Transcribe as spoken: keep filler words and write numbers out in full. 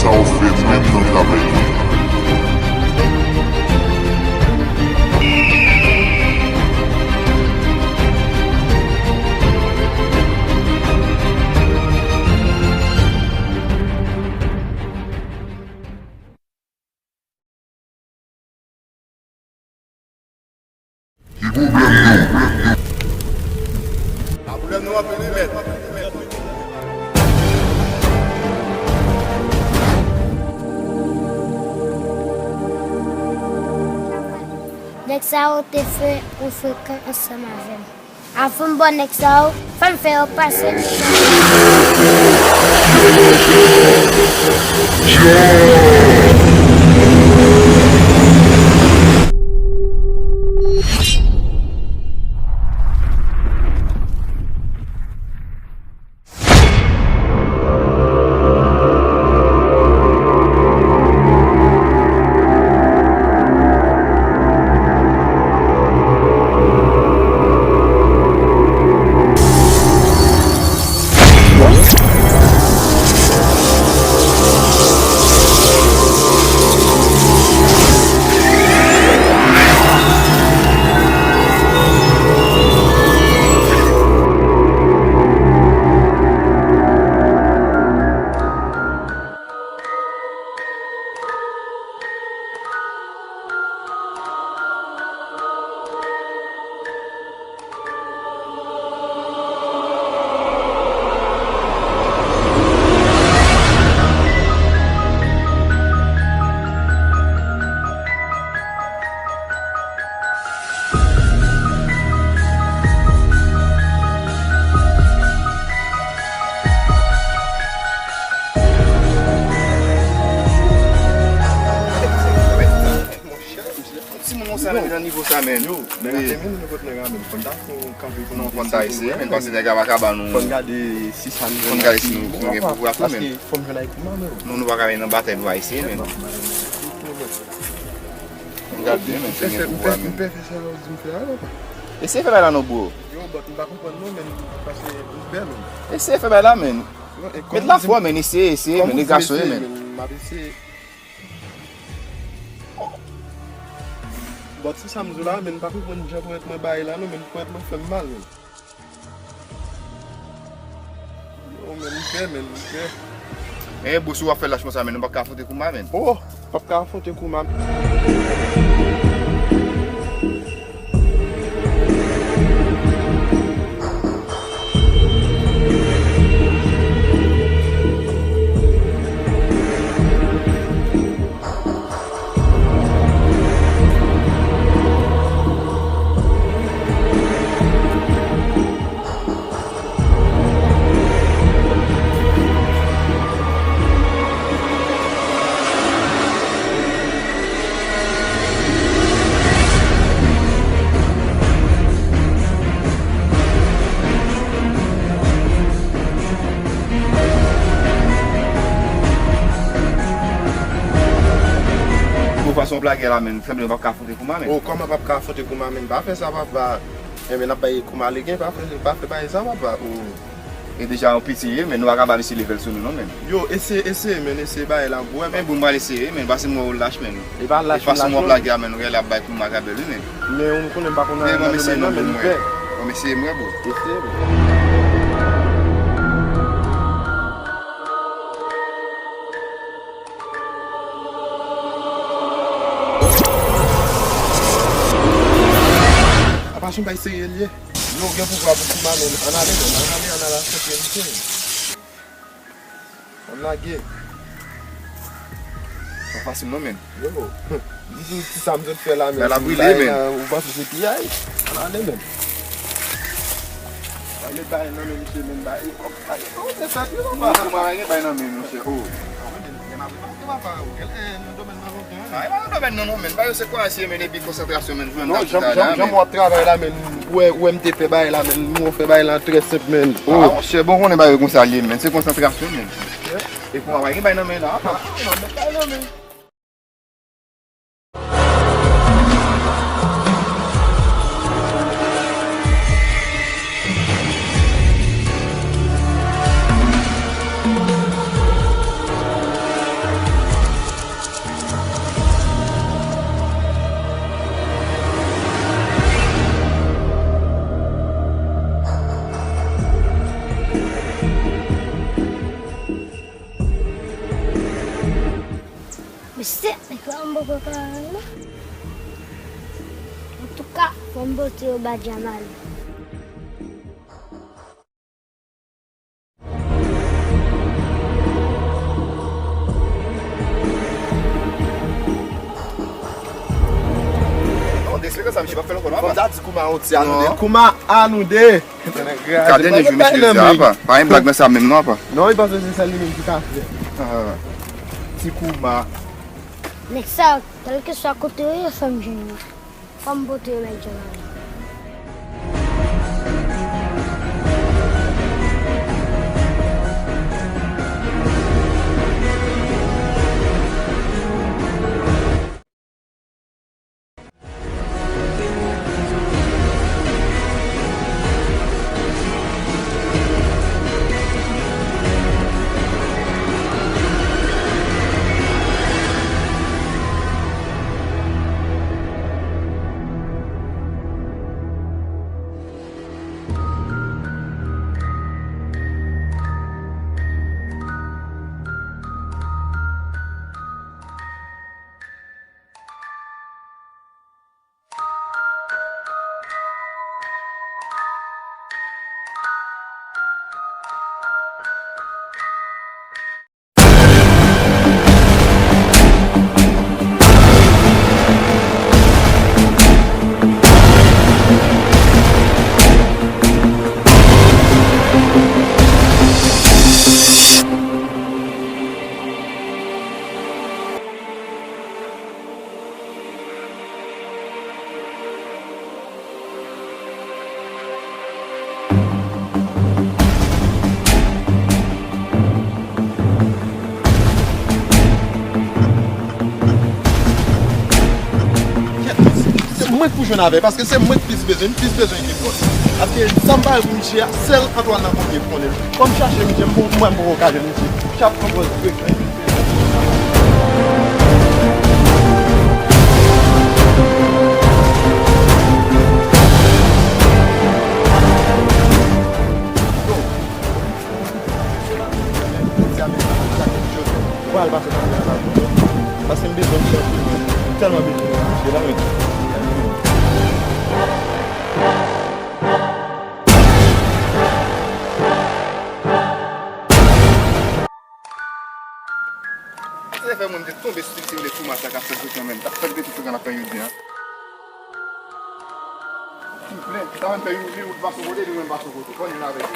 Sa w fè menm nan travay mwen. Ki pwoblèm nou? Pa pwoblèm nou anpil wi mèt. Nèg sa yo te fè yon frekan ansanm avè m. Avan m ba w nèg sa yo, fò m fè yo pase. Yon timoun konsa menm nan nivo sa menm. Yo, men la te menm nou kot nèg la menm. Fòn ta fè yon kanpe pou nou fòn ta eseye menm, paske nèg la pa ka ba nou. Fòn gade si sa nou fòn gade si nou gen pou pou ap menm. Paske fò m jwenn ak kouman menm. Non, nou pa ka menm nan batay nou a eseye menm. Gad byen, men, se gen pou vwa, men. M pè fè sa yo di m fè a, papa. Eseye fè bagay la non, bro. Yo, but m pa konprann non, men, paske m pè, men. Eseye fè bagay la, men. Met lafwa, men, eseye, eseye, men, e gason ye, men. M ap eseye. But se sa m di w la, men, m pa konprann jan ponyèt mwen bay la, non, men, ponyèt mwen fè m mal, men. Yo, men, m pè, men, m pè. Men, bro, si w ap fè lach konsa, men, nou p ap ka afwonte Kouma, men. Oh, p ap ka afwonte Kouma. Bon, fason w plage la, men, sanble w p ap ka afwonte Kouma, men. Oh, kòman p ap ka afwonte Kouma, men? Pa fè sa, papa. Enben, n ap bay Kouma legen, pa fè, pa fè bagay sa, papa. Oh. E deja yon piti ye, men nou pa ka ba misye level sou nou, non, men. Yo, eseye, eseye, men, eseye bagay la, gwo, men. Bon, m pral eseye, men, paske m wè w lach, men. E pa lach, e fason w ap lage a, men, nou genlè ap bay Kouma kabèl, wi, men. Men ou konnen m pa konn anyen nan domèn nan, men m pè. Bon, mesye, m wè, bro. Eseye, bro. Apa se yon bagay serye l ye? Yo, gen pouvwa pou Kouma, men. Ann ale, men. Ann ale, ann ale afwonte misye, men. Ann lage. Pa fasil non, men. Yo. Di tou ti sa m sot fè la, men. Bagay la brile, men. Ou panse se piyay? Ann ale, men. Ann ale bagay nan men misye, men, bagay. Kòman w te fè tou, papa? Mwen, mwen pa gen bay nan men, monchè. Oh. Papa, ou gen, eh, nan domèn nan lontan, eh. Ah, e pa nan domèn nan, non, men. Bagay yo se kwase, men, epi konsantrasyon, men, jwenn nan tout bagay la, men. Non, jan, jan, jan w ap travay la, men, ou wè, ou wè m te fè bagay la, men, m wè w fè bagay la trè senp, men. Ah, monchè, bon, konnen bagay yo konsa l ye, men. Se konsantrasyon, men. E pou w pa gen bay nan men la, apa? Non, men bay nan men. Antouka, fò m pote yo ba Djamali. Non, de eksplike sa, misye pa fè l ankò non, apa. Fò m ta di Kouma yon ti a nou de. Kouma a nou de. Ka dènye jou misye di apa. Pa gen blag nan sa menm non, apa. Non, li panse se sèl li menm ki ka fè. Ti Kouma. Nèg sa yo, kèlkeswa kote yo ye, fò m jwenn yo. Fò m pote yo bay Djamali. Se mwen k pou jwenn avè l, paske se mwen k plis bezwen, m plis bezwen ki l bòs. Paske sa m pare pou misye a, sèl Antoine nan konn gen pou konnen l. Fò m chache misye, m pou mwen, m poko ka jwenn misye. Chap pran pòz frekant. Pral pase nan pye anba tou. Paske m bezwen m sòti, mwen. M tèlman bezwen misye la, men. Sa fè moun te tonbe sou ti seri de kou masak ap fè frekan menm. T ap fè l te tou frekan l ap fè jodi a. Souple, sa menm fè youn vle, youn pa sou kote, li menm pa sou kote. Fò n jwenn avèk li.